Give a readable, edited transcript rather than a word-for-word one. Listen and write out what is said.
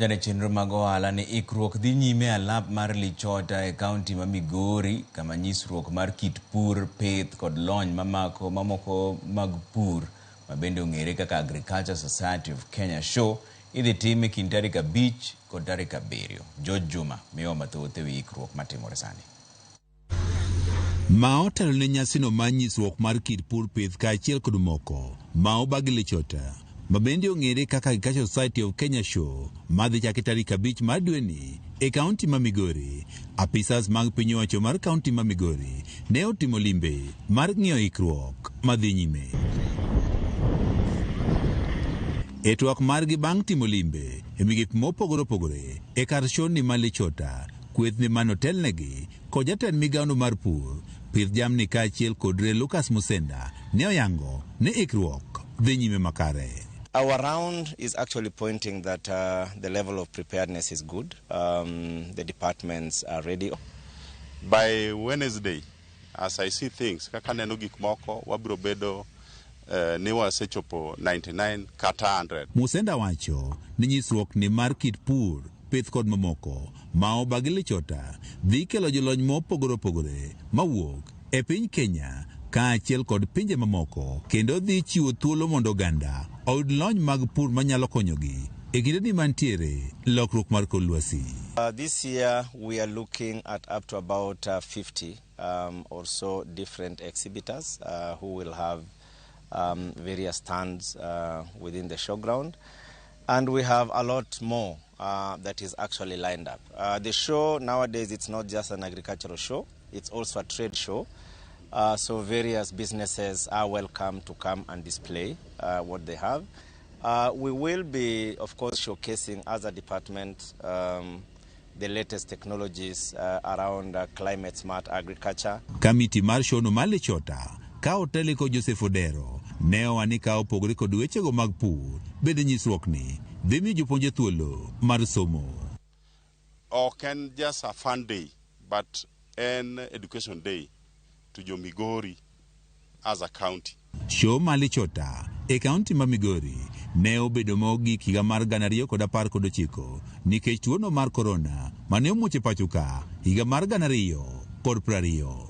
E chenro mag ohala ni ikruok dhi nyime e alap mar Lichota e kaunti ma Migori kama nyisruok mar kit pur, pith kod lony mamako mamoko mag pur ma bende ong'ere kaka Agriculture Society of Kenya Show idhi tim e kind tarik 5 kod tarik 7. George Juma miyowa mathoth e wi ikruok matimore sani. Ma otelo ne nyasino mar nyisruok mar kit pur, pith kaachiel kod moko ma obagi Lichota, ma bende ong'ere kaka Agriculture Society of Kenya Show, madhi chake tarik 5 mar dweni e kaunti ma Migori. Apisas mag piny owacho mar kaunti ma Migori ne otimo limbe mar ng'iyo ikruok madhi nyime. E twak margi bang' timo limbe e migepe mopogore opogore e kar showni ma Lichota, kwethni manotelnegi kod jatend migawono mar pur, pith jamni kaachiel kod re Lucas Musenda ne oyango ni ikruok dhi nyime makare. Our round is actually pointing that the level of preparedness is good. The departments are ready. By Wednesday, as I see things, kaka neno gik moko, wabiro bedo ni wasechopo 99 kata 100. Musenda wacho ni nyisruok ni mar kit pur, pith kod mamoko ma obagi Lichota dhi kelo jolony mopogore opogore mawuok e piny Kenya kaachiel kod pinje mamoko, kendo dhi chiwo thuolo mondo oganda oyud lony mag pur manyalo konyogi e kindeni mantiere lokruok mar kor lwasi. This year we are looking at up to about 50 or so different exhibitors who will have various stands within the showground. And we have a lot more that is actually lined up. The show nowadays, it's not just an agricultural show, it's also a trade show. So various businesses are welcome to come and display what they have. We will be, of course, showcasing as a department the latest technologies around climate smart agriculture. Kamiti mar shono mar Lichota ka oteli kod Joseph Odero ne owa ni ka opogore kod wechego mag pur, bende nyisruok ni dhi miyo jopuonje thuolo mar somo. Ok en just a fun day, but en education day to jo Migori as a county. Show mar Lichota e kaunti ma Migori ne obedo mogik higa mar 2019 nikech tuono mar korona mane omuoch e pacho ka higa mar 2020.